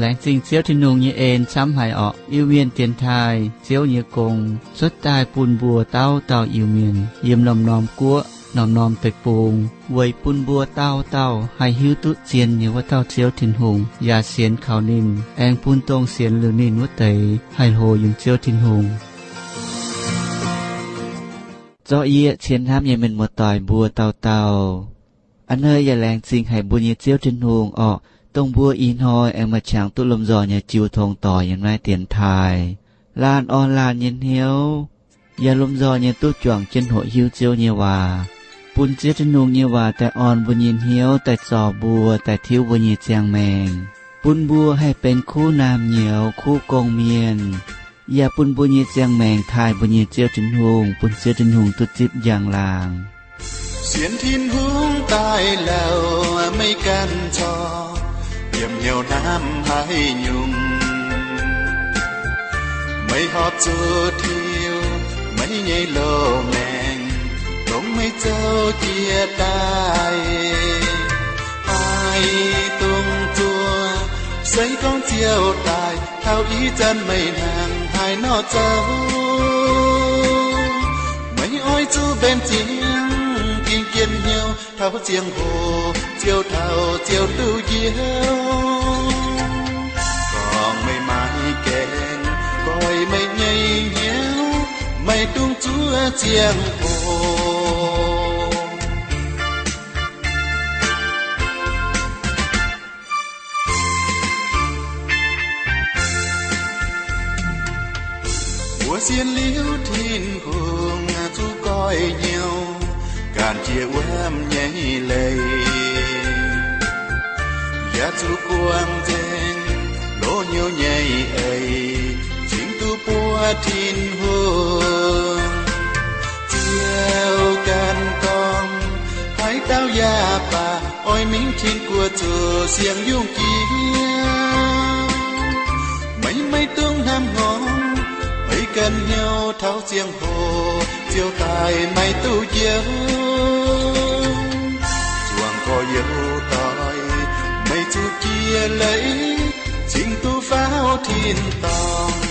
Laengz zingh Ziouv Tin-Hungh nyei en camv haic orqc. Iu-Mienh dienx taaih Ziouv nyei gong cuotv daaih bun mbuo dauh dauh Iu-Mienh yiem norm-norm guoqv, norm-norm deic-bung, weic bun mbuo dauh dauh haih hiuv duqv zien nyei wuov dauh Ziouv Tin-Hungh, yaac sienx kaux ninh, aengx bun dongh sienx liuz ninh wuov deix haih hlo yiem Ziouv Tin-Hungh. Zorqv yie cien hnamv nyei mienh muoz-doic mbuo dauh dauh, a'hneiv yaac laengz zingh haic mbuo nyei Ziouv Tin-Hungh orqc, dongh mbuo ih hnoi aengx maaih qangx duqv lomh nzoih nyei jiu tong doic yiem naaiv dienx taaih, laanh orn laanh nyei hnyouv, yaac lomh nzoih nyei duqv juangc jienv hoqc hiuv Ziouv nyei waac, bun Ziouv Tin-Hungh nyei waac daaih orn mbuo nyei hnyouv, daaih zorc mbuo, daaih tiuv mbuo nyei ziangh maengc, bun mbuo haih benx kuv naamh nyouz, kuv gong-mienh, yaac bun mbuo nyei ziangh maengc taaih mbuo nyei Ziouv Tin-Hungh, bun Ziouv Tin-Hungh duqv zipv njang-laangc. Sienx Tin-Hungh daaih lauh, meih ganh corc yiem hnyouv hnamv haaix nyungc. Meih horpc zuqc tiux meih nyei loz-maengc, dongh meih zoux jiex daaih. Maiv dungx zuov, se gorngv Ziouv daaih, taux ih zanc meih hnangv haaix nor zoux. Meih oix zuqc mbenc ziangx ging jien hnyouv taux ziangh hoc Ziouv taux Ziouv duqv njoux. Gorngv meih maiv gaengh goiv meih nyei hnyouv, maiv dungx zuov ziangh hoc. Mbuo sienx liuz Tin-Hungh zuqc goiv hnyouv, gaanv jiex wuom nyei leiz, yaac zuqc buangh nzengc loz-hnyouv nyei eix, cingx duqv buov Tin-Hungh. Ziouv ganh gorngv, haaix dauh yaac baac oix mingh Tin-Guoqv zuqc siang-yungh jiex. Meih maiv dungx hnamv hngongx, eix ganh hnyouv taux ziangh hoc Ziouv daaih maiv duqv njoux. Zuangx gorx-youz doic, meih zuqc jiex leiz, cingx duqv faaux tin-dorngh.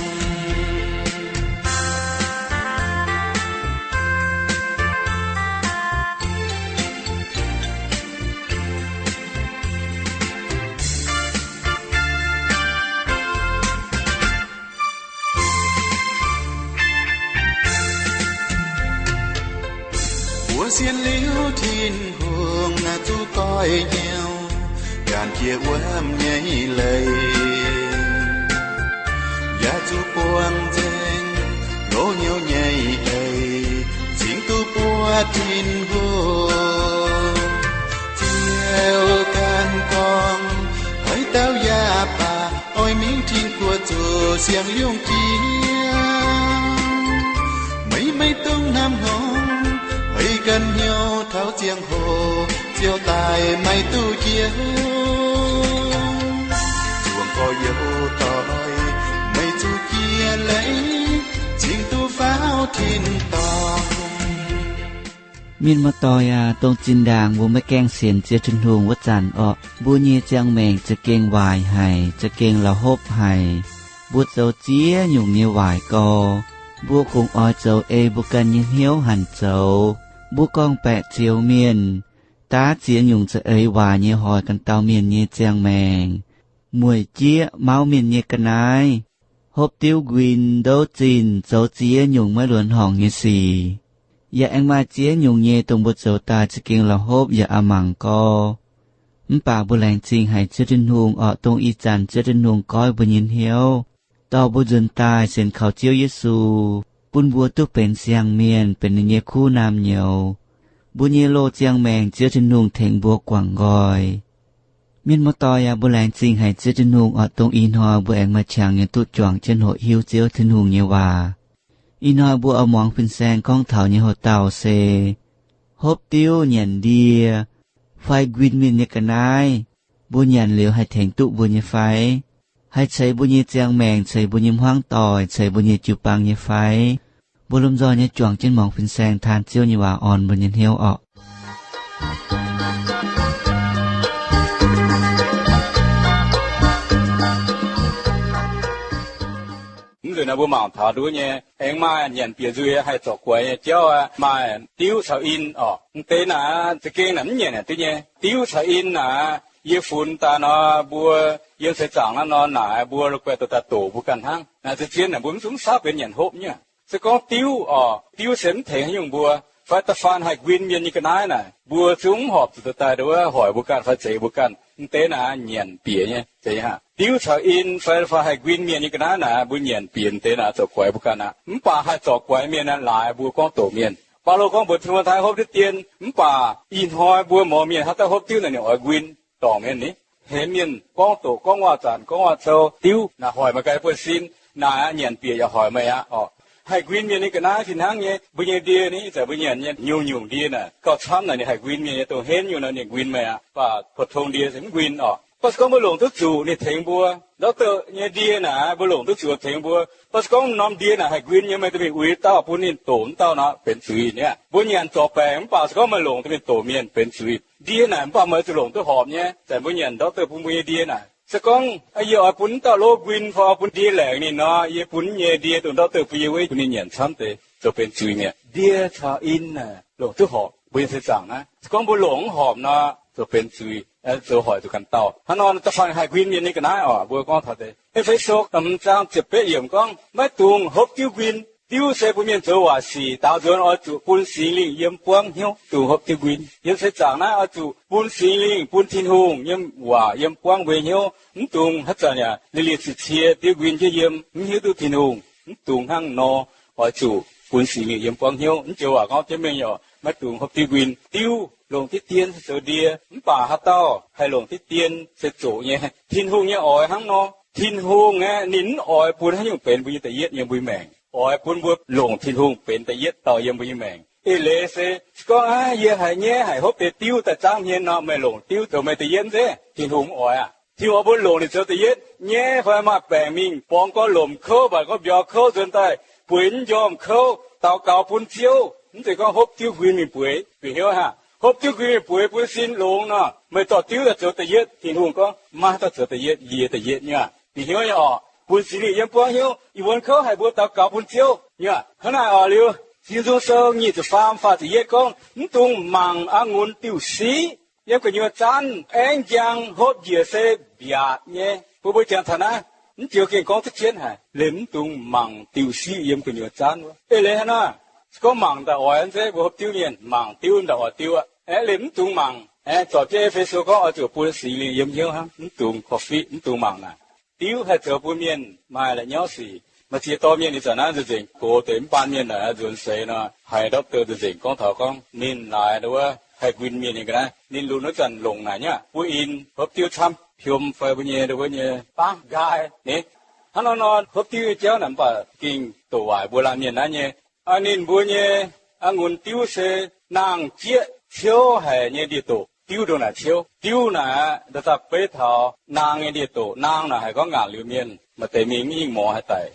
Mbuo sienx liuz Tin-Hungh zuqc goiv hnyouv, gaanv jiex wuom nyei leiz, yaac zuqc buangh nzengc loz-hnyouv nyei eix, cingx duqv buov Tin-Hungh. Ziouv ganh gorngv, haaix dauh yaac baac oix mingh Tin-Guoqv zuqc siang-yungh jiex. Meih maiv dungx hnamv hngongx, eix ganh hnyouv taux ziangh hoc Ziouv daaih maiv duqv njoux. Zuangx gorx-youz doic, meih zuqc jiex leiz, cingx duqv faaux tin-dorngh. Mienh muoz-doic aac, dongh zinh ndaangc mbuo maiv gaengh sienx Ziouv Tin-Hungh wuov zanc orqc, mbuo nyei ziangh maengc za'gengh waaic haic, za'gengh la'hopv haic. Mbuo zoux ziex nyungc nyei waaic gau. Mbuo kungx oix zoux ei mbuo ganh nyei hnyouv hanc zoux. Mbuo gorngv-baeqc zioux mienh, daav ziex nyungc za'eix waaic nyei hoic ganh dauh mienh nyei ziangh maengc. Mueic jieqv mauv mienh nyei ga'naaiv, hopv diuv nquin ndouv zinh, zoux ziex nyungc maiv luonx horngc nyei sic. Yaac aengx maaih ziex nyungc nyei dongh mbuo zoux daaih za'gengh la'hopv yaac a'mangc gau. Mv baac mbuo laengz zingh haic Ziouv Tin-Hungh orqc, dongh ih zanc Ziouv Tin-Hungh goiv mbuo nyei hnyouv, dorh mbuo nzuonx daaih sienx kaux Ziouv Yesu, bun mbuo duqv benx siang-mienh, benx ninh nyei kuv naamh nyouz. Mbuo nyei loz ziangh maengc Ziouv Tin-Hungh tengx mbuo guangc nqoi. Mienh muoz-doic aac, mbuo laengz zingh haic Ziouv Tin-Hungh orqc, dongh ih hnoi mbuo aengx maaih qangx nyei duqv juangc jienv hoqc hiuv Ziouv Tin-Hungh nyei waac. Ih hnoi mbuo oix muangx fin-saeng gorngv taux nyei hoc dauh se hopv diuv nyanc ndie fai nquin mienh nyei ga'naaiv. Mbuo nyanc liuz haih tengx duqv mbuo nyei fai? Haih ceix mbuo nyei ziangh maengc, ceix mbuo nyei hmuangv doic, ceix mbuo nyei jiu-baang nyei fai? Mbuo lomh nzoih nyei juangc jienv muangx fin-saeng taan Ziouv nyei waac orn mbuo nyei hnyouv orqc. Naaiv mbuo mangc taux nduov nyei, aengx maaih nyanc bieqc nzuih haih zorc guaix nyei jauv aqv. Maaih diuv caux in orqc. M'deix naaic za'gengh naaic mv nyanc duqv nyei. Diuv caux in naaic, yie funx daaih nor, mbuo yiem seix zaangc naaiv nor naaic, mbuo la'guaih dorh daaih doqc mbuo ganh hnangv. Naaic zien-zien naaic mbuo mv zungv mv saauv benx nyanc hopv nyei. Se gorngv diuv orqc, diuv se mv tengx haaix nyungc mbuo, fai da'faanh haih nquin mienh nyei ga'naaiv naaic, mbuo zungv mv horpc zuqc dorh daaih nduov hoic mbuo ganh fai zeix mbuo ganh. M'deix naaic nyanc bieqc nyei. Diuv caux in fai, fai haih nquin mienh nyei ga'naaiv naaic, mbuo nyanc bieqc m'deix naaic zorc guaix mbuo ganh aqv. Mv baac haih zorc guaix mienh naaic laaix mbuo gorngv doqc mienh. Baulo gorngv mbuox Ti^mo^tai hopv diuv dien, mv baac ih hnoi mbuo mouz mienh haaix dauh hopv diuv naaic ninh oix nquin dorngc mienh ni. Hemx mienh gorngv doqc, gorngv waac-zanc, gorngv waac-zou, diuv naaic hoic meih ganh buonv-sin. Naaic aqv, nyanc bieqc yaac hoic meih aqv orqc. Haih nquin mienh nyei ga'naaiv fih hnangv nyei. Mbuo nyei ndie ni, ih zanc mbuo nyanc nyei nyungc-nyungc ndie naaic gauh camv naaic ninh haih nquin mienh nyei, dongh henv nyungc nor ninh nquin meih aqv. Mv baac phou tong ndie se mv nquin orqc. Mv baac se gorngv mbuo longc duqv zuqc ninh tengx mbuo, doctor nyei ndie naaic mbuo longc duqv zuqc tengx mbuo. Mv baac se gorngv norm ndie naaic haih nquin nyei, meih dorh mingh uix dauh bun ninh doqc, wuov dauh nor benx zuiz niaa. Mbuo nyanc zorc baengc mv baac se gorngv meih longc dorh mingh doqc mienh benx zuiz. Ndie naaic mv baac meih zuqc longc duqv horpc nyei. Zanc mbuo nyanc doctor bun mbuo nyei ndie naaic, se gorngv yie oix bun wuov dauh lov nquin fai oix bun ndie laengz ninh nor, yie bun nyei ndie dongh doctor bun yie wuov, bun ninh nyanc camv deix zoux benx zuiz mi'aqv. Ndie caux in naaic longc duqv horpc. Mbuo nyei seix zaangc naaiv se gorngv mbuo longc mv horpc nor, zoux benx zuiz, zoux hoic zuqc ganh dauh. Hnangv nor da'faanh haih nquin mienh nyei ga'naaiv orqc, mbuo gorngv taux deix E^fe^so hmz zaang ziepc betv yiemc gorngv, maiv dungx hopv diuv nquin. Diuv se bun mienh zoux waaic sic. Daaux nzuonx oix zuqc bun Singx Lingh yiem buangv hnyouv, dungx hopv diuv nquin. Yiem seix zaangc naaiv oix zuqc bun Singx Lingh, bun Tin-Hungh yiem waac yiem buangv mbuo nyei hnyouv. Mv dungx haaix zanc yaac liuz liuz cie-cie diuv nquin jienv yiem, mv hiuv duqv Tin-Hungh. Mv dungx hnangv nor. Oix zuqc bun Singx Lingh yiem buangv hnyouv. Mv joux waac gorngv jienv mingh orqc, maiv dungx hopv diuv nquin. Diuv longc diqv dien se zoux ndie, mv baac haaix dauh haih longc diqv dien se zoqc nyei. Tin-Hungh nyei oix hnangv nor. Tin-Hungh aeqv, ninh mv oix bun haaix nyungc benx mbuo nyei da'yietv yiem mbuo nyei maengc. Oix bun mbuo longc Tin-Hungh benx da'yietv dauh yiem mbuo nyei maengc. Eix leiz se, se gorngv aav, yie haiz nyaiv haic hopv deix diuv daaih zaangv hmien nor, meih longc diuv zoux meih da'yietv zeiv? Tin-Hungh mv oix aqv. Tin-Hungh oix mbuo longc ninh zoux da'yietv. Nyaiv fai maaih baengc mingh borngz gorx lomc kouv, mv baac gorngv mbiauz kouv nzuonx daaih bueix mv njormh kouv, daux gaux bun Ziouv. Mv zeiz gorngv hopv diuv nquin mingh bueix. Bieqc hnyouv hnangv, hopv diuv nquin mingh bueix bun sin longx nor, meih dorh diuv daaih zoux da'yietv. Tin-Hungh gorngv, maiv haih dorh zoux da'yietv, yie da'yietv nyei aqv. Bieqc hnyouv nyei orqc, bun Singx Lingh yiem buangv hnyouv. Ih muonz kouv haic mbuo daux gaux bun Ziouv nyei aqv. Hnangv naaic orqc liuz, Singx Nzung Sou nyic ziepc faam faah ziepc yietv gorngv, mv dungx mangc a'ngunc diuh siqv yiem gu'nyuoz zaanv, aengv njang hopv njiec se mbiaatc nyei. Mbuo mbuo jangx taux naaiv, mv joux gengh gorngv duqv jienv haic, liemh mv dungx mangc diuh siqv yiem gu'nyuoz zaanv wuov. Eix leiz hnangv naaic, se gorngv mangc daaih oix aqv zeiv, mbuo hopv diuv mienh mangc diuv daaih oix diuv aqv. Aeqv, liemh mv dungx mangc. Aeqv, zorpc jienv E^fe^so gorngv oix zuqc bun Singx Lingh yiem hnyouv hnangv, mv dungx korv-fiqv, mv dungx mangc naaic. Diuv haih zoux bun mienh maaih la'nyauv sic. Maaih ziex dorh mienh ih zanc naaiv nzengc gox deix mv baan mienh naaic nzuonx seix nor, haiz doctor nzengc gorngv taux gorngv ninh laaix wuov haih nquin mienh nyei ga'naaiv. Ninh lunx wuov zanc longc naaic nyei aqv. Mbuo in hopv diuv camv, piom fai mbuo nyei, wuov nyei bangv nqaai ni. Hnangv nor nor, hopv diuv nyei jauv naaic mv baac gengh doqc waaic mbuo laanh mienh naaiv nyei. Ninh mbuo nyei a'ngunc diuv se naang-jieqv ciouv haic nyei ndie-doqc. Diuv ndongc naaic ciouv. Diuv naaic aqv, da'zaah beiv taux naang nyei ndie-doqc. Naang naaic haiz gorngv ngaanc liuz mienh, maaih deix mingh mv hingh morz haih daic.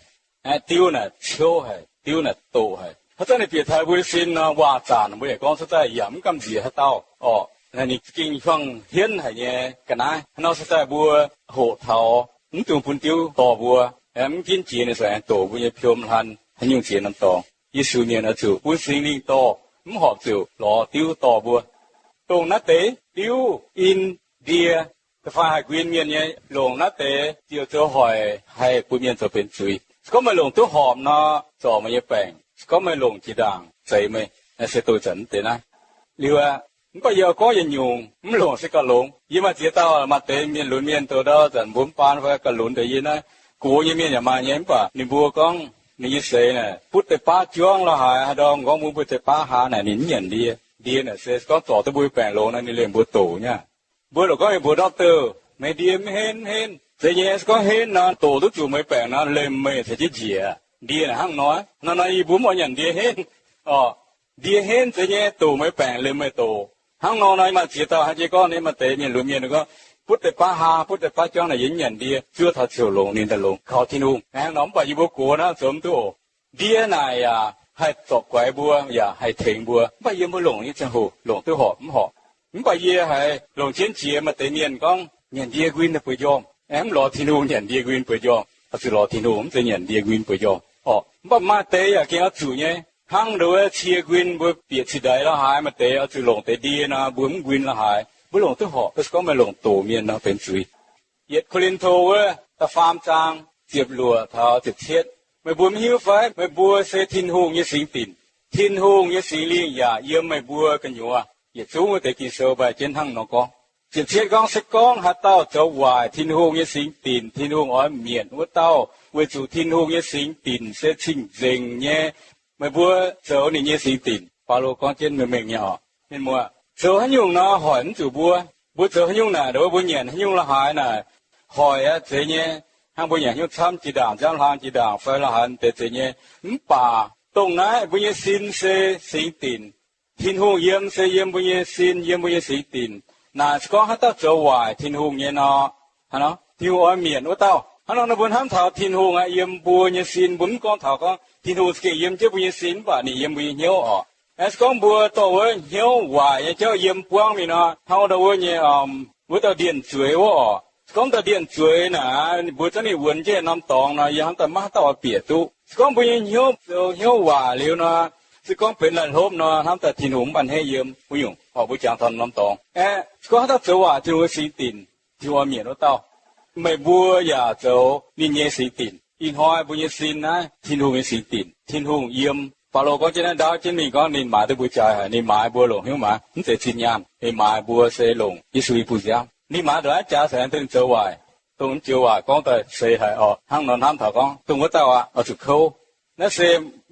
Aeqv, diuv naaic ciouv haic, diuv naaic doqc haic. Haaix zanc ninh bieqc taux mbuo sin nor, waac-zanc mbuo yaac gorngv cuotv daaih yaac mv gamh nziex haaix dauh orqc. Ninh za'gengh hiuang hienv haic nyei ga'naaiv. Hnangv nor cuotv daaih mbuo hoqc taux mv dungx bun diuv dorh mbuo. Aeqv, mv ginv jiex ninh se aengx doqc mbuo nyei piom hlan haaix nyungc jiex norm dorngx. Yesu mienh oix zuqc bun Singx Lingh dorh, mv horpc zuqc lorz diuv dorh mbuo. Dongh naaiv deix diuv, in, ndie, da'faanh haih nquin mienh nyei, longc naaiv deix ziouc zoux hoic haih bun mienh zoux benx zuiz. Se gorngv meih longc duqv horpc nor, zorc meih nyei baengc. Se gorngv meih longc jiex ndaangc, zeix meih. Naaiv se dongh zanc mv deix naaiv. Liuz aqv, mv baac yie oix gorngv yietc nyungc, mv longc se gauh longx. Yie maaih ziex dauh maaih deix mienh lunx mienh douz ndau zanc mbuo mv baan fai gauh lunx deix yie naaiv. Gox nyei mienh yaac maaih nyei, mv baac ninh mbuo gorngv ninh nyei seix naaic butv deix baav juangv lorz haaix, haaix ndau gorngv mbuo butv deix baav haaix naaic ninh mv nyanc ndie. Ndie naaic se gorngv zorc duqv mbuo baengc longx nor ninh liemh mbuo doqc nyei. Mbuo lorqc gorngv mienh mbuox doctor, meih ndie mv henv, mv henv. Zeiz nyei, se gorngv henv nor, doqc duqv zuqc meih baengc nor, liemh meih caux jienv njiec. Ndie naaic hnangv nor. Hnangv nor yie mbuo mv oix nyanc ndie henv orqc. Ndie henv zeiz nyei, doqc meih baengc liemh meih doqc. Hnangv nor nor, maaih ziex dauh hnangv jiex gorngv, maaih deix mienh lunx mienh gorngv, butv deix baav haa, butv deix baav juangv naaic yie mv nyanc ndie, zuov taux ziouc longx ninh daaih longx kaux Tin-Hungh. Hnangv nor mv baac yie mbuo gox naaiv zoux mv duqv oc. Ndie naaic yaac haih zorc guaix mbuo, yaac haih tengx mbuo, mv baac yie mbuo longc nyei ziangh hoc longc duqv horpc mv horpc. Mv baac yie haiz longc jienv jiex maaih deix mienh gorngv nyanc ndie nquin bueix njormh, aengx mv lorz Tin-Hungh nyanc ndie nquin bueix njormh. oix zuqc lorz Tin-Hungh, mv zeiz nyanc ndie nquin buoz-njormh orqc. Mv baac maaih deix yaac gengh oix zuqc nyei. Hnangv ndo wuov cie nquin mbuo bieqc cih ndaix la'haaix, maaih deix oix zuqc longc deix ndie nor, mbuo mv nquin la'haaix, mbuo longc duqv horpc. Se gorngv meih longc doqc mienh nor benx zuiz. Yietc Ko^lin^to wuov da'faam zaang ziepc luoqc taux ziepc cietv. Meih mbuo mv hiuv fai? Meih mbuo se Tin-Hungh nyei singx dinc. Tin-Hungh nyei Singx Lingh yaac yiem meih mbuo gu'nyuoz. Yietc zungv wuov deix Ging-Sou mbaih jienv hnangv nor gorngv. Ziepc cietv gorngv, Se gorngv haaix dauh zoux waaic Tin-Hungh nyei singx dinc, Tin-Hungh oix mietc wuov dauh, weic zuqc Tin-Hungh nyei singx dinc se cing-nzengc nyei. Meih mbuo zoux ninh nyei singx dinc. Baulo gorngv jienv mengh mengh nyei oc. Mienh muoz, zoux haaix nyungc nor hoic mv zuqc mbuo. Mbuo zoux haaix nyungc naaic, ndo wuov mbuo nyanc haaix nyungc la'haaix naaic, hoic aqv, zeiz nyei. Hnangv mbuo nyanc haaix nyungc camv jiex ndaangc, nziaamv hlang jiex ndaangc fai la'haaix, mv deix zeiz nyei. Mv baac dongh naaiv mbuo nyei sin se singx dinc. Tin-Hungh yiem se yiem mbuo nyei sin, yiem mbuo nyei singx dinc. Naaic se gorngv haaix dauh zoux waaic Tin-Hungh nyei nor, hnangv nor Tin-Hungh oix mietc wuov dauh. Hnangv nor, nor mbuo hnamv taux Tin-Hungh aqv, yiem mbuo nyei sin. Mbuo mv gorngv taux gorngv Tin-Hungh za'gengh yiem jienv mbuo nyei sin, mv baac ninh yiem mbuo nyei hnyouv orqc. Se gorngv mbuo dorh wuov hnyouv waaic nyei jauv yiem buangv mingh nor, hnangv wuov ndo wuov nyei, wuov dauh ndienh zueiz wuov orqc. Se gorngv dauh ndienh zueiz naaic, mbuo za'gengh wuonx jienv norm dorngx nor, yie hnamv daaih maiv haaix dauh oix bieqc duqv. Se gorngv mbuo nyei hnyouv zoux hnyouv waaic liuz nor, se gorngv benx laih hlopv nor, hnamv daaih Tin-Hungh mv baac hneiv yiem wuov nyungc orqc. Mbuo jangx taux norm dorngx aeqv, se gorngv haaix dauh zoux waaic Tin-Hungh nyei singx dinc, Tin-Hungh oix mietc wuov dauh. Meih mbuo yaac zoux ninh nyei singx dinc. Ih hnoi mbuo nyei sin naaiv Tin-Hungh nyei singx dinc. Tin-Hungh yiem. Baulo gorngv jienv naaiv ndaauv jienv mingh gorngv ninh maaiz duqv mbuo jaaix haic. Ninh maaiz mbuo longc hnyouv maaiz, mv zeiz zinh nyaanh. Ninh maaiz mbuo se longc Yesu i buoz-nziaamv. Ninh maaiz ndongc naaiv jaaix se aengx duqv ninh zoux waaic, dongh mv joux waac gorngv daaih seix haic orqc. Hnangv nor hnamv taux gorngv dongh wuov dauh aqv, oix zuqc kouv. Naaiv se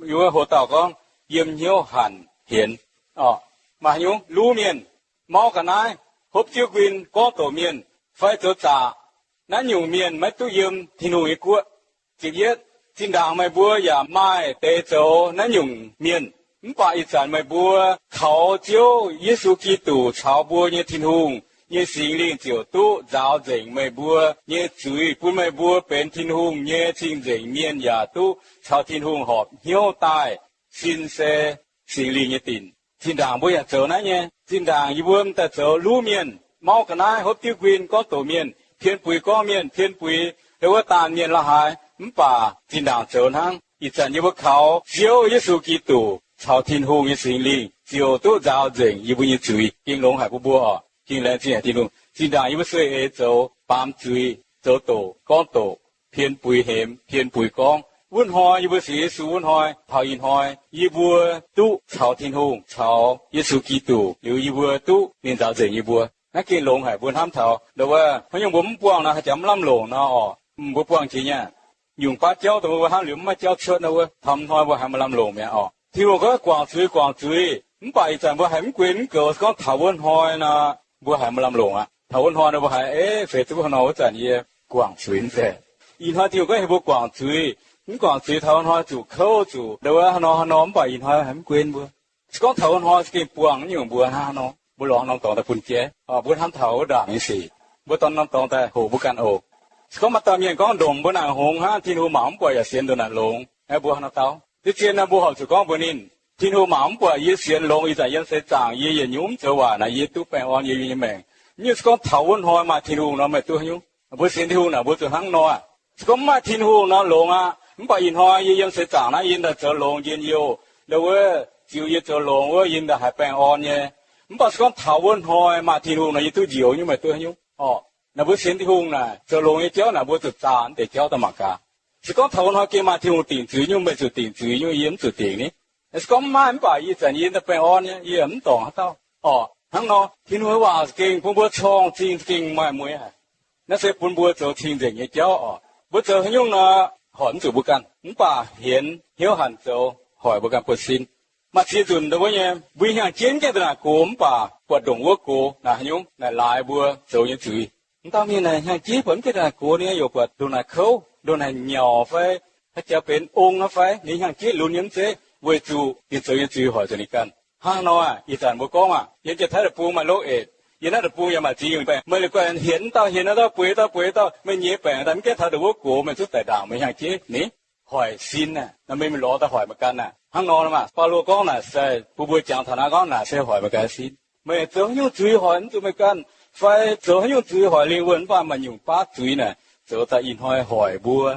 yie wuov hoc dauh gorngv, yiem hnyouv hanc hienx orqc. Maaih haaix nyungc luv mienh, mauv ga'naaiv, hopv diuv nquin, gorngv doqc mienh, fai zoux zaqc, naaiv nyungc mienh maiv duqv yiem Tin-Hungh nyei guoqv. Ziepc yietv, zinh ndaangc meih mbuo yaac maaih deix zoux naaiv nyungc mienh. Mv baac ih zanc meih mbuo kaux Ziouv Yesu Giduc caux mbuo nyei Tin-Hungh nyei Singx Lingh ziouc duqv nzaaux nzengc meih mbuo nyei zuiz, bun meih mbuo benx Tin-Hungh nyei cing-nzengc mienh, yaac duqv caux Tin-Hungh horpc hnyouv daaih. Sin se Singx Lingh nyei dinc. Zinh ndaangc mbuo yaac zoux naaiv nyei. Zinh ndaangc yie mbuo m'daaih zoux luv mienh, mauv ga'naaiv, hopv diuv nquin, gorngv doqc mienh, pien buix gorngv mienh, pien buix ndo wuov daanh mienh la'haaix. Mv baac zinh ndaangc zoux hnangv. Ih zanc yie mbuo kaux Ziouv Yesu Giduc caux Tin-Hungh nyei Singx Lingh ziouc duqv nzaaux nzengc yie mbuo nyei zuiz. Gengh longx haic bun mbuo oc. Gengh laengz zingh haic Tin-Hungh. Zinh ndaangc yie mbuo sueih eix zoux baamz zuiz, zoux doqc, gorngv doqc, pien buix hemx, pien buix gorngv. Wuov hnoi yie mbuo sienx Yesu wuov hnoi, taux ih hnoi yie mbuo duqv caux Tin-Hungh, caux Yesu Giduc liuz, yie mbuo duqv ninh nzaaux nzengc yie mbuo. Naaiv gengh longx haic. Mbuo hnamv taux ndo wuov, haaix nyungc mbuo mv buangh nor, haaix jangx mv lamh longc nor orqc. Mbuo buangh jiex nyei. Nyungc baav jauv dongh mbuo hnamv liuz mv maaih jauv cuotv nor wuov, taux hnoi mbuo haiz maaih lamh longc mi'aqv orqc. Tin-Hungh gorngv guangc zuiz, guangc zuiz. Mv baac ih zanc mbuo haiz mv guen mv goux, se gorngv taux wuov hnoi nor, mbuo haiz maaih lamh longc aqv. Taux wuov hnoi nor mbuo haiz, eix, feix duqv haaix nor wuov zanc yie guangc zuiz nzengc. Ih hnoi Tin-Hungh gorngv heuc mbuo guangc zuiz. Mv guangc zuiz taux wuov hnoi zuqc kouv zuqc ndo wuov haaix nor haaix nor, mv baac ih hnoi haiz mv guen mbuo. Se gorngv taux wuov hnoi za'gengh buangh nyungc mbuo hnangv haaix nor, mbuo lorz norm dorngx daaih bun jaiv. Mbuo hnamv taux wuov ndaangc nyei sic, mbuo dorh norm dorngx daaih hoqc mbuo ganh oc. Se gorngv maaih dauh mienh gorngv ndongc mbuo naaic hngongx hnangv, Tin-Hungh mangc mv buatc yaac sienx ndongc naaic longx, aeqv, mbuo hnangv haaix nor dau? Deix zien nor mbuo horpc zuqc gorngv mbuox ninh, Tin-Hungh mangc mv buatc yie sienx longx, ih zanc yiem seix zaangc yie yietc nyungc mv zoux waaic naaic, yie duqv baengh orn, yie nyei maengc. Mv nyungc se gorngv taux wuov hnoi maaih Tin-Hungh nor, meih duqv haaix nyungc? Mbuo sienx Tin-Hungh naaic mbuo zuqc hnangv nor aqv. Se gorngv mv maaih Tin-Hungh nor longx aqv. Mv baac ih hnoi yie yiem seix zaangc naaiv, yie daaih zoux longx njien-youh, ndo wuov ziux yie zoux longx wuov, yie daaih haiz baengh orn nyei. Mv baac se gorngv taux wuov hnoi maaih Tin-Hungh nor, yie duqv njoux nyungc, meih duqv haaix nyungc orqc? Naaic mbuo sienx Tin-Hungh naaic, zoux longx nyei jauv naaic mbuo zuqc zaah deix jauv daaih mangc gaax. Se gorngv taux wuov hnoi gengh maaih Tin-Hungh dingc zuiz nyungc, meih zuqc dingc zuiz nyungc, yie mv zuqc dingc ni. Se gorngv mv maaih mv baac ih zanc yie daaih baengh orn nyei, yie mv dorngc haaix dauh orqc. Hnangv nor, Tin-Hungh nyei waac za'gengh bun mbuo corng zingh, za'gengh maaih mueiz haic. Naaiv se bun mbuo zoux cing-nzengc nyei jauv orqc. Mbuo zoux haaix nyungc nor, hoic mv zuqc mbuo ganh, mv baac hienx hnyouv hanc zoux hoic mbuo ganh buonv-sin. Maaih ziex nzunc ndo wuov nyei, mbuo hnyangx-jeiv mv gaengh daaih naaic gox mv baac buatc ndongc wuov gox naaic haaix nyungc naaic laaix mbuo zoux nyei zuiz. M'dauh mienh naaic hnyangx-jeiv buatc mv gaengh daaih naaic gox, ninh yaac buatc ndongc naaic kouv, ndongc naaic nyauc fai haaix jaax benx ong aqv fai, ninh hnyangx-jeiv lunx nyei mv zeiz, weic zuqc ninh zoux nyei zuiz hoic zuqc ninh ganh. Hnangv nor aah, ih zanc mbuo gorngv aah, yiem Janx-Taiv deic-bung maaih loqv eix, yiem naaiv deic-bung yaac maaih ziex nyungc baengc. Meih liuz guanh hienx dauh, bueix dauh, bueix dauh, meih nyei baengc daaih mv gaengh taux ndongc wuov gox, meih zungv daic ndaangc, meih hnyangx-jeiv ni. Hoic sin aah, nor meih lorz daaih hoic meih ganh aah. Hnangv nor maah, Baulo gorngv naaic se bun mbuo jangx taux naaiv gorngv naaic se hoic meih ganh sin. Meih zoux haaix nyungc zuiz hoic mv zuqc meih ganh, fai zoux haaix nyungc zuiz hoic lingh wuonh, mv baac maaih nyungc baav zuiz naaic zoux daaih ih hnoi hoic mbuo.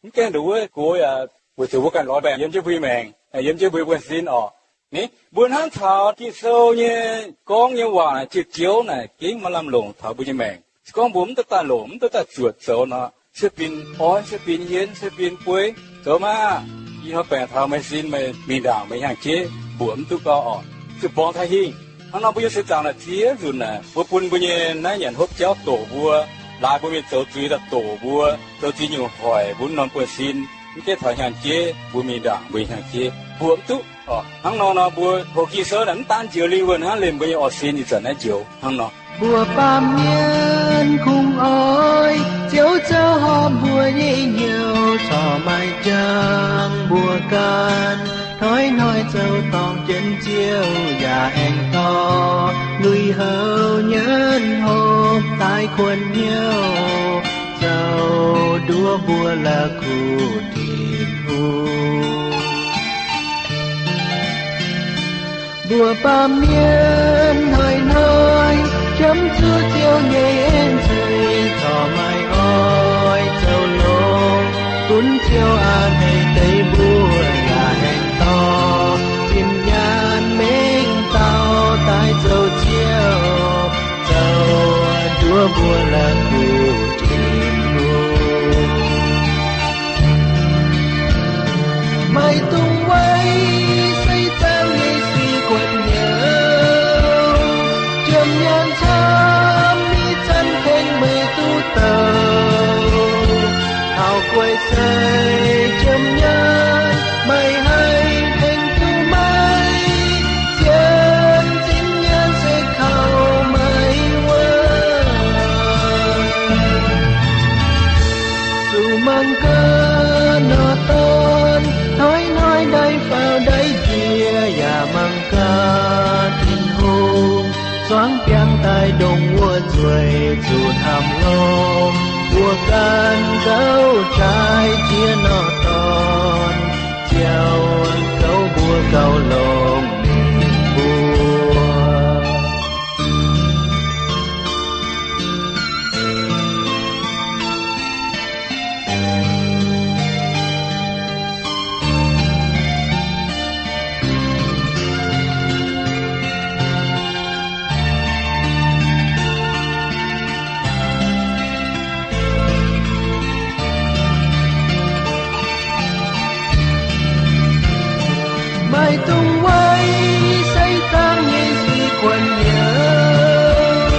Mv gaengh nduqc wuov gox yaac weic zuqc mbuo ganh lorz baengc yiem jienv mbuo nyei maengc, yiem jienv mbuo nyei buonv-sin orqc. Ni mbuo hnamv taux Ging-Sou nyei gorngv nyei waac naaic, ziouc joux naaic gengh maaih lamh longc taux mbuo nyei maengc. Se gorngv mbuo mv duqv daaih longc, mv duqv daaih zuoqc zoux nor, se binc oix, se binc hienx, se binc bueix, zoux maah! Ih hnoi baengc taux meih sin, meih mingh ndaangc meih hnyangx-jeiv, mbuoqc mv duqv gau orqc. Zuqc borngz taux hingh. Hnangv nor mbuo yiem seix zaangc naaic ziex nzunc naaic, mbuo bun mbuo nyei naaiv nyanc hopv jauv doqc mbuo, laaix mbuo mingh zoux zuiz daaih doqc mbuo, zoux zuiz nyungc hoic mbuo norm buonv-sin, mv gaengh taux hnyangx-jeiv, mbuo mingh ndaangc mbuo hnyangx-jeiv, mbuoqc mv duqv orqc. Hnangv nor nor mbuo hoqc Ging-Sou naaic mv daan njoux lingh wuonh hnangv, liemh mbuo nyei orqv sin ih zanc naaiv njoux hnangv nor. Mbuo baamh mienh kungx oix Ziouv zoux horpc mbuo nyei hnyouv, corc maaih jangx mbuo ganh hnoi-hnoi zoux dorngc jienv Ziouv yaac aengx dorh lui-houx nyienv hopv daaih kuonx hnyouv, zoux nduov mbuo la'kuqv Tin-Hungh. Mbuo baamh mienh hnoi-hnoi qiemx zuqc Ziouv nyei en-zui, corc maaih oix zoux longx gunv Ziouv a'hneiv deix mbuo yaac aengx dorh zinh nyaanh mengh dauh daaih zoux Ziouv, zoux nduov mbuo la'kuqv Tin-Hungh. Maiv dungx weic seix zaangc nyei sic guonc hnyouv, jiem nyaanh camv, mingh zanc tengx meih duqv douc. Taux guei seix jiem nyaanh, meih haih tengx duqv meih, zien zinh nyaanh se kaux meih wuov. Zuqc mangc gaax nor dorn, hnoi-hnoi ndaix faaux ndaix njiec, yaac mangc gaax Tin-Hungh zuangx biangh daaih ndongc wuov nzueic, zuqc hnamv longx mbuo ganh gauh jaaix jiex nor dorn, Ziouv gauh mbuo gauh longx mbuo. Maiv dungx weic seix zaangc nyei sic guonc hnyouv,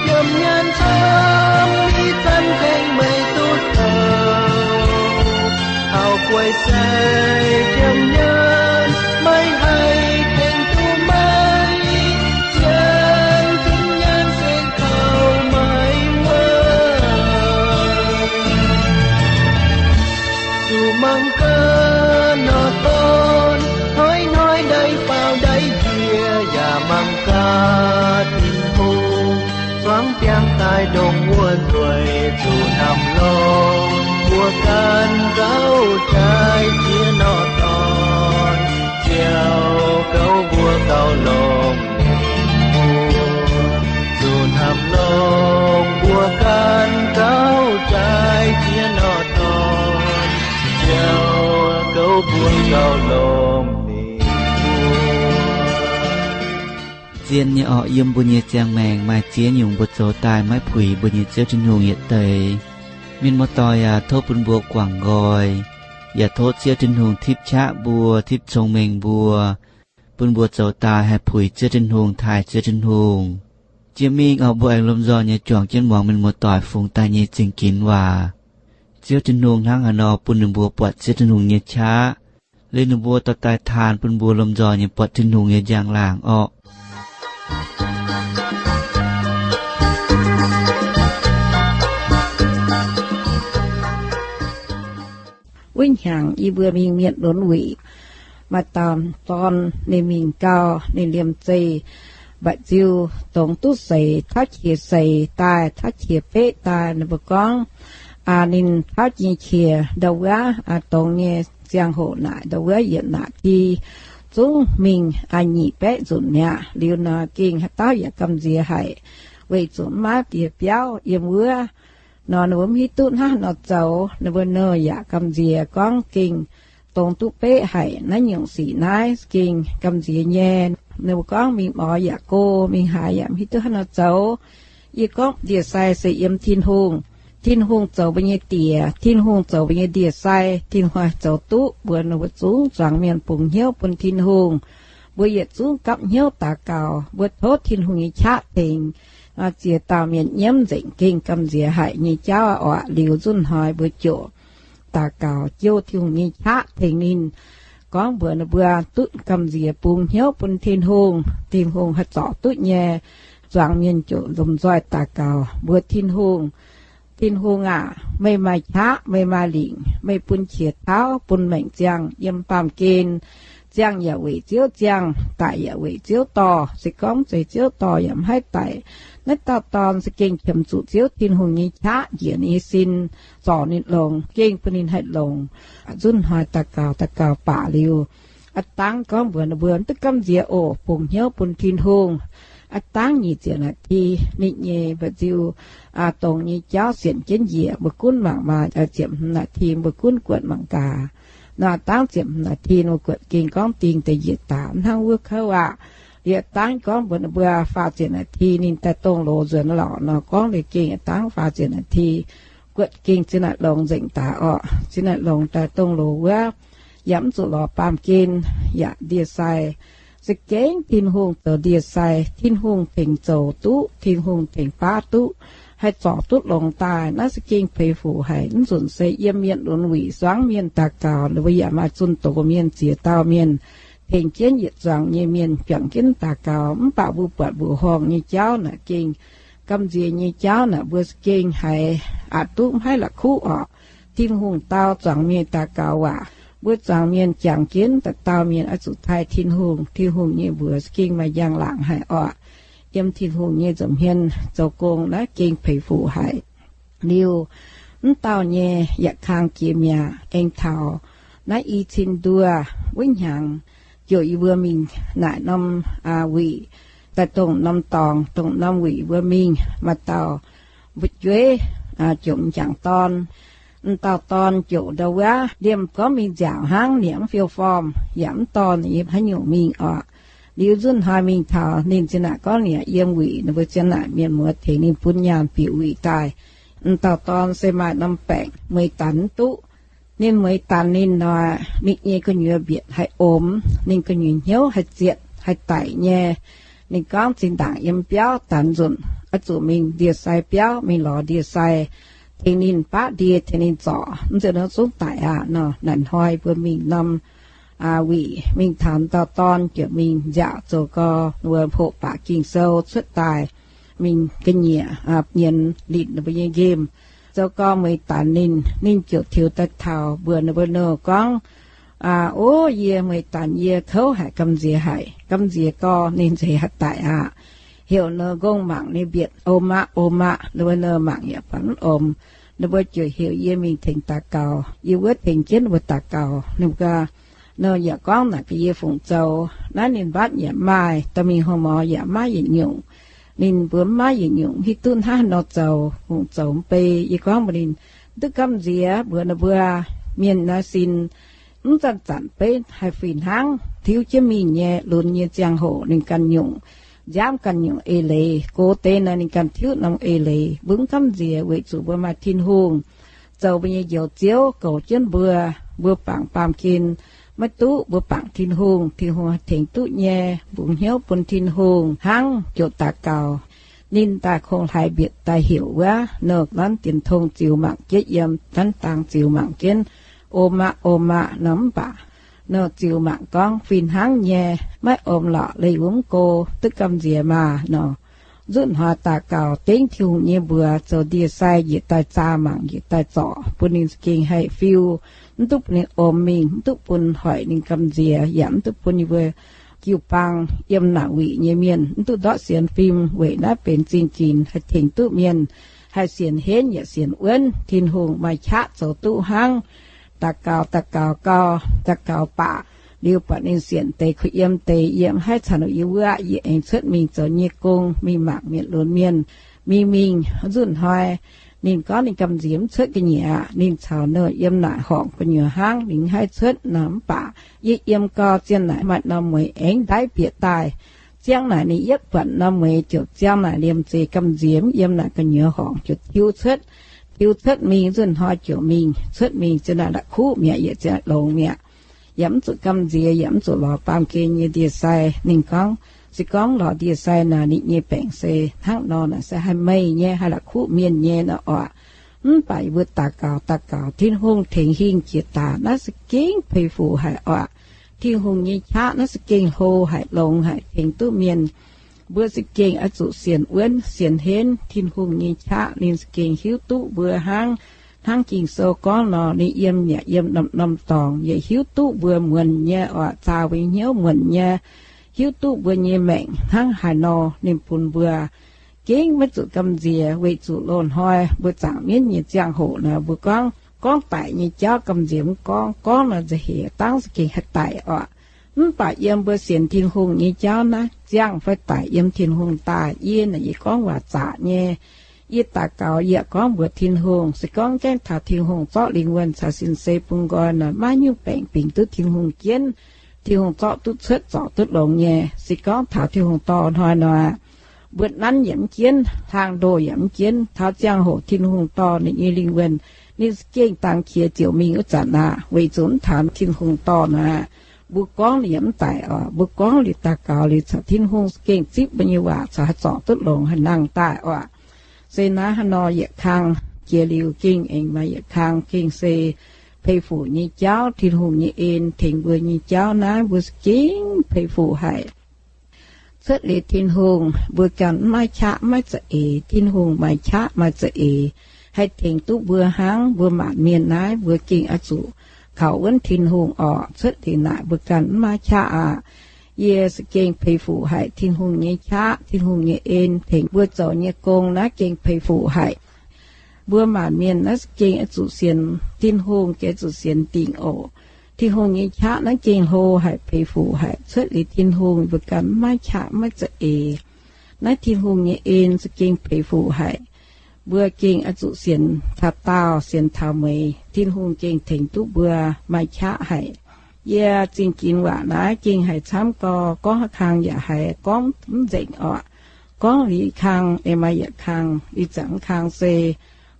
jiem nyaanh camv, mingh zanc tengx meih duqv douc. Taux guei seix jiem nyaanh, meih haih tengx duqv meih, zien zinh nyaanh se kaux meih wuov. Zuqc mangc gaax nor dorn, hnoi-hnoi ndaix faaux ndaix njiec, yaac mangc gaax Tin-Hungh zuangx biangh daaih ndongc wuov nzueic, zuqc hnamv longx mbuo ganh gauh jaaix jiex nor dorn, Ziouv gauh mbuo gauh longx mbuo. Zuqc hnamv longx mbuo ganh gauh jaaix jiex nor dorn, Ziouv gauh mbuo gauh longx mbuo. Zien nyei orqc, yiem mbuo nyei ziangh maengc maaih ziex nyungc mbuo zoux daaih maiv puix mbuo nyei Ziouv Tin-Hungh yietc deix. Mienh muoz-doic aac, tov bun mbuo guangc nqoi, yaac tov Ziouv Tin-Hungh tipv qaqv mbuo, tipv cong-mengh mbuo, bun mbuo zoux daaih haih puix Ziouv Tin-Hungh, taaih Ziouv Tin-Hungh. Jiex mingh orqc, mbuo aengx lomh nzoih nyei juangc jienv muangx mienh muoz-doic fungx daaih nyei zingh ginx waac. Ziouv Tin-Hungh hnangv haaix nor bun ninh mbuo buatc Ziouv Tin-Hungh nyei qaqv, liuz ninh mbuo dorh daaih taan bun mbuo lomh nzoih nyei buatc Tin-Hungh nyei njang-laangc orqc. Wuov hnyangx yie mbuo mingh mienh lunx wuic, maaih dauh dorn ninh mingh gau, ninh liemh zeih mba'nziu dongz duqv seix, tauv qiex seix daaih, tauv qiex beqv daaih. Ninh mbuo gorngv, aa, ninh tauv nyei qiex ndau wuov, aa, dongz nyei ziangh hoc naaic, ndau wuov yietc naaic ti zungv mingh, aa, nyic baeqv nzunc mi'aqv. Liuz nor gengh haaix dauh yaac gamh nziex haic, weic zuqc maiv diex biauv yiem wuov. Nor ninh mbuo mv hiuv duqv hnangv haaix nor zoux, ninh mbuo nouh yaac gamh nziex gorngv gengh dongz duqv beqv haic, naaiv nyungc sic naaiv gengh gamh nziex nyei. Ninh mbuo gorngv mingh mor yaac go, mingh haaix yaac mv hiuv duqv haaix nor zoux. Yie gorngv ndie-sai se yiem Tin-Hungh. Tin-Hungh zoux mbuo nyei diex, Tin-Hungh zoux mbuo nyei ndie-sai, Tin-Hungh haih zoux duqv mbuo, ninh mbuo zungv zuangx mienh bungx hnyouv bun Tin-Hungh. Mbuo yietc zungv gapv hnyouv daux gaux, mbuo tov Tin-Hungh nyei qaqv tengx. Ziex dauh mienh nyiemv nzengc gengh gamh nziex haic nyei jauv oc. Liuz nzunc hnoi mbuo ziouc daux gaux jouh Tin-Hungh nyei qaqv tengx ninh, gorngv mbuox ninh mbuo duqv gamh nziex bungx hnyouv bun Tin-Hungh, Tin-Hungh haih zorc duqv nyei. Zuangx mienh ziouc lomh nzoih daux gaux mbuox Tin-Hungh, Tin-Hungh aac, meih maaih qaqv, meih maaih lingc, meih bun qiex tauv, bun maengc ziangh yiem baamh gen. Ziangh yaac weic Ziouv ziangh, daic yaac weic Ziouv dorh. Se gorngv zeiz Ziouv dorh yaac mv haih daic. Naaiv dauh dorn se gengh qiemx zuqc Ziouv Tin-Hungh nyei qaqv njiec ninh nyei sin, zorc ninh longx, gengh bun ninh haih longx. Nzunc hnoi daux gaux, daux gaux baac liuz, aav dangv gorngv mbuox ninh mbuo duqv gamh nziex oc, bungx hnyouv bun Tin-Hungh. Aav dangv nyic ziepc naaic ti, ninh nyei mba'nziu dongz nyei jauv sienx jienv njiec, mbuo gunv mangc maah, ziepc hmz naaic ti mbuo gunv guotc mangc gaax. Nor aav dangv ziepc hmz naaic ti mbuo guotc gengh gorngv dingh deix njiec daaih hnangv wuov kouv aqv. Liuz aav dangv gorngv mbuox ninh mbuo faah ziepc naaic ti ninh daaih dongh loz nzuonx lorqc nor, gorngv liuz gengh aav dangv faah ziepc naaic ti guotc gengh zinh naaic longx nzengc daaih orqc. Zinh naaic longx daaih dongh loz wuov, yaac mv zuqc lorz baamh gen, yaac ndie-sai. Za'gengh Tin-Hungh zoux ndie-sai, Tin-Hungh tengx zoux duqv, Tin-Hungh tengx baav duqv, haih zorc duqv longx daaih. Naaiv za'gengh peix fuc haic. Mv nzunc se yiem mienh lunx wuic zuangx mienh daux gaux, ninh mbuo yaac maaih zunh doz mienh ziex dauh mienh tengx jienv yietc zuangx nyei mienh juangc jienv daux gaux. Mv baac mbuo buatc mbuoqc horngh nyei jauv naaic gengh gamh nziex nyei jauv naaic, mbuo za'gengh haiz aqc duqv mv haih la'kuqv orqc. Tin-Hungh dau zuangx mienh daux gaux waac, mbuo zuangx mienh jangx jienv, dauh dauh mienh oix zuqc taaih Tin-Hungh. Tin-Hungh nyei mbuox za'gengh maaih njang-laangc haic orqc. Yiem Tin-Hungh nyei nza'hmien zoux gong naaiv gengh peix fuc haic. Liuz, mv dauh nyei yaac kang jiex mi'aqv. Aengx taux naaiv i cin nduoh wuov hnyangx, ziouc yie mbuo mingh naaic norm wuic, daaih dongh norm dorngx, dongh norm wuic mbuo mingh, maaih dauh mbu'jueiv ziouc m'jangc dorn. M'dauh dorn ziouc ndau wuov liemh gorngv mingh nziaauc hnangv, ninh mv fiou form, yaac mv dorh ninh haaix nyungc mingh orqc. Liuz nzunc hnoi mingh taux ninh zinh naaic gorngv ninh yiem wuic, ninh mbuo zinh naaic mienh muoz tengx ninh bun nyaanh bieqc wuic daaih. M'dauh dorn se maaih norm baengc, mueiz danx mv duqv. Ninh mueiz danx ninh nor, ninh nyei gu'nyuoz mbietc haih omx, ninh gu'nyuoz hnyouv haih zietc haih daic nyei. Ninh gorngv zinh ndaangc yiem biauv danx nzunc, oix zuqc mingh ndie-sai biauv mingh lorz ndie-sai tengx ninh baqv ndie, tengx ninh zorc, mv zeiz nor zungv daic aqv nor. Naaic hnoi mbuo mingh norm wuic mingh taux dauh dorn ziouc mingh nziaauc zoux gau, mbuo hoqc baac Ging-Sou cuotv daaih, mingh ga'nyiec nyienz linc ninh mbuo nyei nqemh, zoux gau mueiz danx ninh. Ninh ziouc tiux daaih taux mbuox ninh mbuo nouh gorngv, Ov, yie mueiz danx yie kouv haic, gamh nziex haic. Gamh nziex gau ninh nzeix haih daic aqv. Heuc ninh nqongh mangc ninh mbietc, Om aqv, om aqv. Ninh mbuo nouh mangc yaac buatc mv omx. Ninh mbuo ziouc heuc yie mingh tengx daux gaux. Yie wuov tengx jienv ninh mbuo daux gaux. Ninh mbuo nouh yaac gorngv naaic gaax yie fungc zoux. Naaiv ninh mbatv yaac maaih, dorh mingh หาหมอ yaac maiv yietc nyungc. Ninh mbuo mv maaih yietc nyungc hiuv duqv hnangv haaix nor zoux, fungc zoux mv bei. Yie gorngv mbuox ninh, duqv gamh nziex mbuox ninh mbuo, mienh naaiv sin mv zanc-zanc beiv haih fih hnangv tiuv jienv mingh nyei. Lunx nyei ziangh hoc ninh ganh nyungc, nziaamv ganh nyungc eix leiz, gox deix nor ninh ganh tiuv norm eix leiz. Mbuo mv gamh nziex weic zuqc mbuo maaih Tin-Hungh zoux mbuo nyei Njoux Ziouv goux jienv mbuo. Mbuo bangc baamh gen maiv duqv, mbuo bangc Tin-Hungh, Tin-Hungh haih tengx duqv nyei. Mbungx hnyouv bun Tin-Hungh hnangv, ziouc daux gaux. Ninh daaih kungx hlaax mbietc daaih heuc wuov nouh nanv dienx tong ziux mangc jienv, yiem nanv dang ziux mangc jienv, Om aqv, om aqv nor. Mv baac nouh ziux mangc gorngv fih hnangv nyei, maiv omx lorqc, leih wuov mv go, duqv gamh nziex maah nor. Nzunc hnoi daux gaux dengv Tin-Hungh nyei mbuox zoux ndie-sai njiec daaih zaah mangc, njiec daaih zorc, bun ninh za'gengh haih fiu. Mv duqv bun ninh omx mingh, mv duqv bun hoic ninh gamh nziex, yaac mv duqv bun yie mbuo jiu-baang yiem naaic wuic nyei mienh mv duqv ndortv sienx fim. Weic naaiv benx zingh ginx haih tengx duqv mienh, haih sienx henv yaac sienx wuonv. Tin-Hungh maaih qaqv zoux duqv hnangv. Daux gaux, daux gaux gau, daux gaux baac liuz buatc ninh sienx deix kuh yiem deix, yie mv haih caux ninh yiem wuov, yie aengx cuotv mingh zoux nyei gong, mingh mangc mietc lunx mienh. Mingh mingh nzunc hnoi Ninh gorngv ninh gamh nziex mv cuotv ga'nyiec aqv. Ninh caux ninh yiem naaic horngc gu'nyuoz hnangv, ninh mv haih cuotv nor. Mv baac yie yiem gau zien naaic maaih norm mueiz aengx ndaiv bieqc daaih. Ziangh naaic ninh yietv buatc norm mueiz ziouc ziangh naaic liemh zeih gamh nziex mv yiem naaic gu'nyuoz horngc ziouc tiux cuotv. Tiux cuotv mingh nzunc hnoi ziouc mingh cuotv mingh zien naaic la'kuqv mi'aqv, yietc ziangh longx mi'aqv. Yaac mv zuqc gamh nziex, yaac mv zuqc lorz baamh gen nyei ndie-sai. Ninh gorngv, se gorngv lorz ndie-sai naaic ninh nyei baengc se hnangv nor naaic se haih meih nyei, haih la'kuqv mienh nyei nor oc. Mv baac mbuo daux gaux daux gaux, Tin-Hungh tengx hingh jiex daaih, naaiv za'gengh peix fuc haic oc. Tin-Hungh nyei qaqv naaiv za'gengh hlo haic, longx haic, tengx duqv mienh. Mbuo za'gengh oix zuqc sienx wuonv sienx henv Tin-Hungh nyei qaqv. Ninh za'gengh hiuv duqv mbuo hnangv, hnangv Ging-Sou gorngv nor, ninh yiem yaac yiem norm-norm dorngx, yaac hiuv duqv mbuo muonc nyei oc, zaah mbuo hnyouv muonc nyei, hiuv duqv mbuo nyei maengc hnangv haaix nor. Ninh bun mbuo gengh maiv zuqc gamh nziex, weic zuqc loz-hnoi mbuo zaangc mienv nyei ziangh hoc naaic, mbuo gorngv, gorngv daic nyei jauv gamh nziex mv gorngv, gorngv nor nza'heix dangv za'gengh haih daic oc. Mv baac yiem mbuo sienx Tin-Hungh nyei jauv naaiv, ziangh fai daic yiem Tin-Hungh daaih. Yie naaic yie gorngv waac zaqc nyei. Yie daux gaux yie yaac gorngv mbuox Tin-Hungh, se gorngv gaengh taux Tin-Hungh zorqv lingh wuonh caux sin-sei bun nqoi nor, maiv nyungc baengc bingx duqv Tin-Hungh jienv. Tin-Hungh zorqv duqv cuotv, zorc duqv longx nyei. Se gorngv taux Tin-Hungh dorh hnoi nor, mbuo nanv yaac mv jienv, hlang ndoh yaac mv jienv. Taux ziangh hoc Tin-Hungh dorh ninh nyei lingh wuonh, ninh za'gengh dangx qiex ziouc mingh wuov zanc aqv, weic zuqc mv taux Tin-Hungh dorh nor, mbuo gorngv liuz yaac mv daic oc. Mbuo gorngv liuz, daux gaux liuz caux Tin-Hungh za'gengh zipv mbuo nyei waac caux haih zorc duqv longx, haih nangh daaih oc. Se naaiv haaix nor yietc kang jiex liuz gengh aengx maaih yietc kang gengh se peix fuc nyei jauv, Tin-Hungh nyei en tengx mbuo nyei jauv naaiv, mbuo za'gengh peix fuc haic. Cuotv liuz Tin-Hungh, mbuo ganh mv maaih qaqv maiv za'eix. Tin-Hungh maaih qaqv maaih za'eix, haih tengx duqv mbuo hnangv. Mbuo maanc mienh naaiv, mbuo gengh oix zuqc kaux wuonv Tin-Hungh orqc. Cuotv liuz naaic mbuo ganh mv maaih qaqv aqv. Yie za'gengh peix fuc haic Tin-Hungh nyei qaqv, Tin-Hungh nyei en tengx mbuo zoux nyei gong naaiv gengh peix fuc haic. Mbuo maanc mienh naaiv za'gengh oix zuqc sienx Tin-Hungh, gengh zuqc sienx dingc oc. Tin-Hungh nyei qaqv naaiv gengh hlo haic, peix fuc haic. Cuotv liuz Tin-Hungh, mbuo ganh mv maaih qaqv maiv za'eix. Naaiv Tin-Hungh nyei en za'gengh peix fuc haic. Mbuo gengh oix zuqc sienx taux daauh, sienx taux mueiz, Tin-Hungh gengh tengx duqv mbuo maaih qaqv haic. Yie zingh ginx waac naaiv gengh haiz camv gau, gorngv haaix kang yaac haiz gorngv mv nzengc orqc. Gorngv liuz kang, aengx maaih yietc kang, ih zanc kang se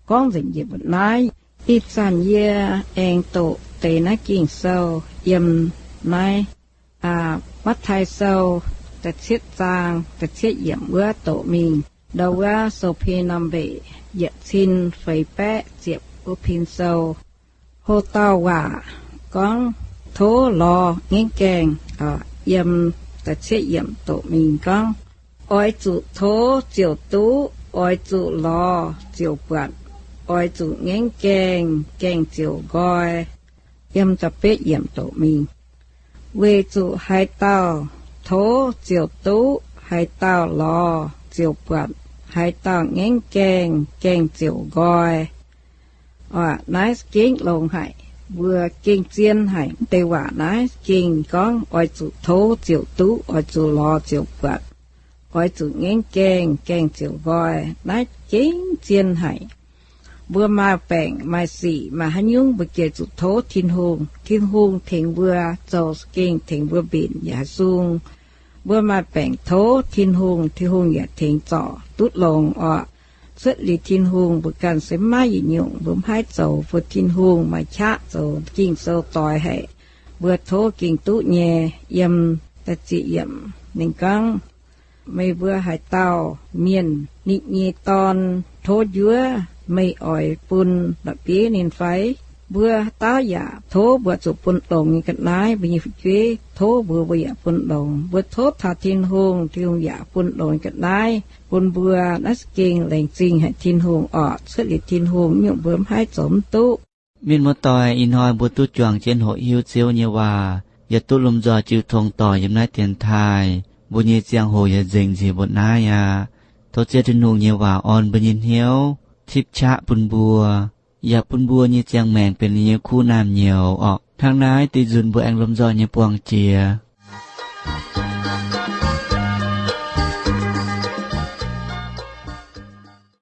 gorngv nzengc njiec mbu'naaiv. Ih zanc yie aengx doqc deix naaiv Ging-Sou yiem naaiv Matv^taai Sou da'cietv zaang da'cietv yiemc wuov doqc mingh, ndau wuov sou-pen norm mbeic yietc cin feix baeqv ziepc wuov pin sou. Ho dauh waac gorngv, tov lorz ngaengv gaengh, yiem da'cietv yiemc doqc mingh gorngv, oix zuqc tov ziouc duqv, oix zuqc lorz ziouc buatc, oix zuqc ngaengv gaengh, gaengh ziouc nqoi. Yiem da'betv yiemc doqc mingh, weic zuqc haaix dauh tov ziouc duqv, haaix dauh lorz ziouc buatc, haaix dauh ngaengv gaengh, gaengh ziouc nqoi. Naaiv gengh longx haic, mbuo gengh zien haic. Mv deix waac naaiv gengh gorngv oix zuqc tov ziouc duqv, oix zuqc lorz ziouc buatc, oix zuqc ngaengv gaengh, gaengh ziouc nqoi. Naaiv gengh zien haic. Mbuo maaih baengc maaih sic maaih haaix nyungc mbuo gengh zuqc tov Tin-Hungh. Tin-Hungh tengx mbuo zoux, gengh tengx mbuo mbenc yaac haih sung. Mbuo maaih baengc tov Tin-Hungh, Tin-Hungh yaac tengx zorc duqv longx orqc. Cuotv liuz Tin-Hungh, mbuo ganh se maiv yietc nyungc, mbuo mv haih zoux bun Tin-Hungh maaih qaqv zoux. Ging-Sou doix haic, mbuo tov gengh duqv nyei. Yiem da'ziepc yiemc ninh gorngv, meih mbuo haaix dauh mienh ninh nyei dorn tov njuov, meih oix bun la'bieiv ninh fai? Mbuo dauh yaac tov mbuo zuqc bun longx nyei ga'naaiv, mbuo nyei fu'jueiv tov mbuo, mbuo yaac bun longx. Mbuo tov taux Tin-Hungh, Tin-Hungh yaac bun longx nyei ga'naaiv bun mbuo. Naaiv se gengh laengz zingh haic Tin-Hungh orqc. Cuotv liuz Tin-Hungh nyungc mbuo mv haih zoux mv duqv. Mienh muoz-doic, ih hnoi mbuo duqv juangc jienv hoqc hiuv Ziouv nyei waac, yaac duqv lomh nzoih jiu tong doic yiem naaiv dienx taaih. Mbuo nyei ziangh hoc yaac nzengc nziex mbuo naaiv aqv. Tov Ziouv Tin-Hungh nyei waac orn mbuo nyei hnyouv, tipv qaqv bun mbuo, yaac bun mbuo nyei ziangh maengc benx ninh nyei kuv naamh nyouz orqc. Hnangv naaiv, deix nzunc mbuo aengx lomh nzoih nyei buangh jiex.